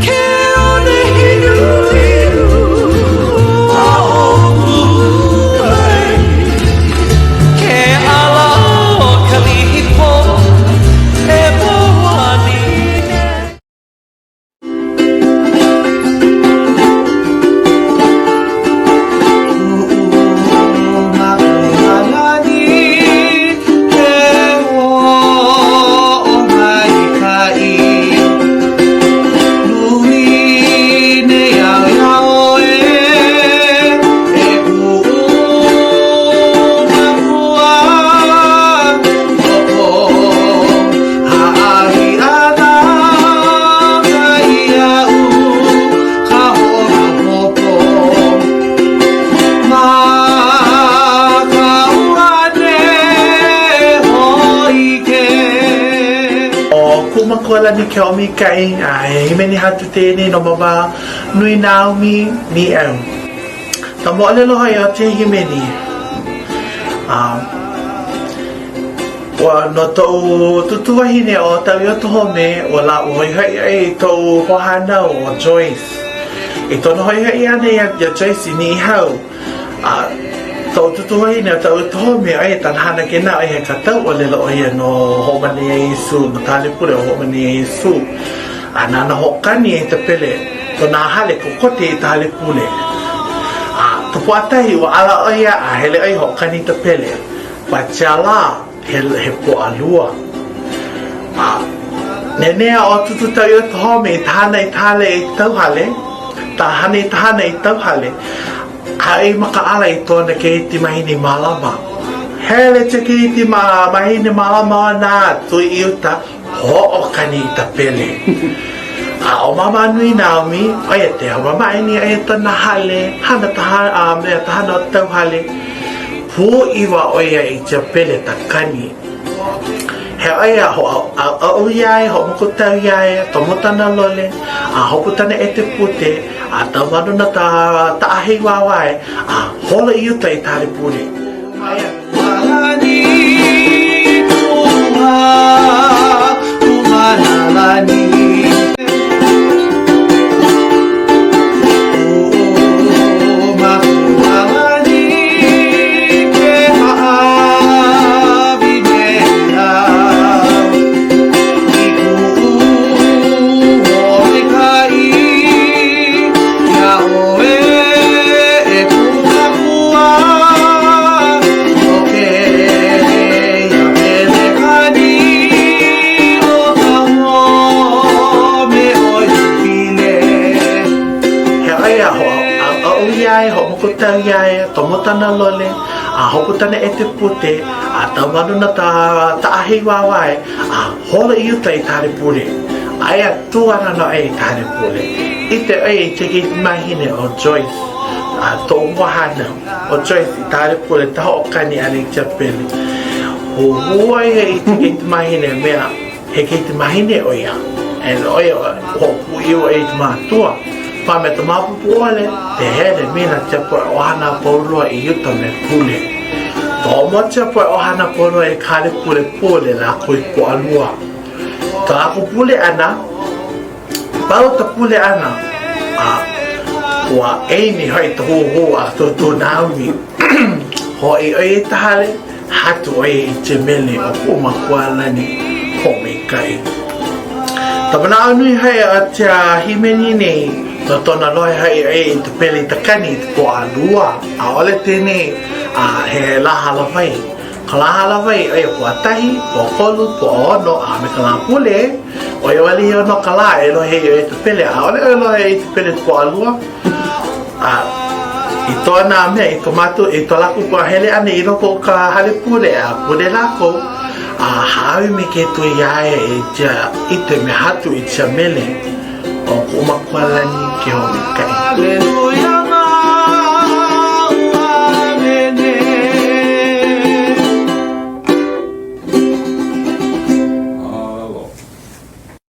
Ke one hiluhilu aʻo Kūkai Ke ʻala o ka lihi pō e moani nei. Haʻawi ʻana mai iaʻu ka hoʻomaopopo Ma ka ʻuhane hōʻike. ʻO kuʻu makualani Keaumikaʻi, a he hīmeni hatu tēnei no Mama Nui Naomi Nīʻau. Ka moʻolelo hoʻi o kēia hīmeni, a. Ua no toʻu tūtū wahine ʻo Tauioto Home, ua lā ua hoihoi ai i toʻu hoahānau ʻo Joyce. I tona hoihoi ʻana iā iā Joyce i Niʻihau, a toʻu tūtū wahine ʻo Tauioto Home, ʻo ia tana hana kēnā ʻo ia he kākau ʻōlelo ʻo ia no Hoʻomana Iā Iesū, no ka hale pule ʻo Hoʻomana Iā Iesū. A nāna hoʻokani i ka pele kona hale kokoke i ka hale pule. A ka Pōʻatahi, ua ala ʻo ia a hele ʻo ia hoʻokani i ka pele. Pacha lā, he, he Pōʻalua. A nenea ʻo Tutu Tauioto Home i ta hana i ta hale i Tauhale, ta hana i ta hana i Tauhale, a i makaʻala i tona keiki mahine mālama. Hele te keiki ma, mahine mālama ona a tui i uta, Hoʻokani i ka pele. A ʻo Mama Nui Naomi, ʻo ia te hoʻomamaʻeni ʻo ia tona hale, hana ta a mea ta hana o Tauhale. Pūʻiwa ʻo ia i tia pele ta kani. He ʻo ia hoʻoʻauʻau iā ia, hoʻomokotau iā ia, tomo tana lole, a hopu tana ʻete pute, a taumano na ta taʻahei wāwae, a holo i uta i ta hale pule. Aia. He ʻoia hoʻoʻauʻau iā ia, hoʻomokotau iā ia, tomo tana lole, a hopu tana ʻete pute, a taumano na ta taʻahei wāwae, a holo i uta i ka hale pule. Aia tū ana nō ia i ka hale pule. ʻIte ʻo ia i ke keikimāhine ʻo Joyce, a toʻu mua hānau. ʻO Joyce i ka hale pule ta hoʻokani ʻana i ka pele. Huhū ʻo ia i ke keikimāhine mea he keikimāhine ʻo ia. And ʻo ia hoʻopūʻiwa ʻo ia i ka mātua. Pa me ka maopopo ʻole, te hele me nā tia poʻe ʻohana a pau loa i uta me pule. Tomo tia poʻe ʻohana a pau loa i ka hale pule pule lākou i Poʻalua. Ka lākou pule ʻana, Pau ka pule ʻana, a ua emi hoʻi ka huhū a Tūtū Naomi. Hoʻi ʻo ia i ka hale, hatu ʻo ia i ke mele o kuʻu makualani hoʻomaikaʻi. Ka manaʻo nui hoʻi o tia hīmeni nei, no tona lohe hoʻi ʻo ia i ka pele i ka kani i ka Pōʻalua, ʻaʻole tēnei a he lā hālāwai. Ka lā hālāwai, ʻo ia Pōʻatahi, Pōʻakolu, Pōʻaono, a me ka Lāpule, ʻo ia wale iho nō ka lā e lohe ai ʻoe i ka pele, ʻaʻole ʻoe lohe i ka pele Pōʻalua. A i tō nā mea, i ko mātou, i ko lākou kua hele ʻana i loko o ka hale pule, a pule lākou, a hāʻawi mai ke Akua iā ia i tia ʻite me hatu i tia mele o kuʻu makualani ke hoʻomaikaʻi.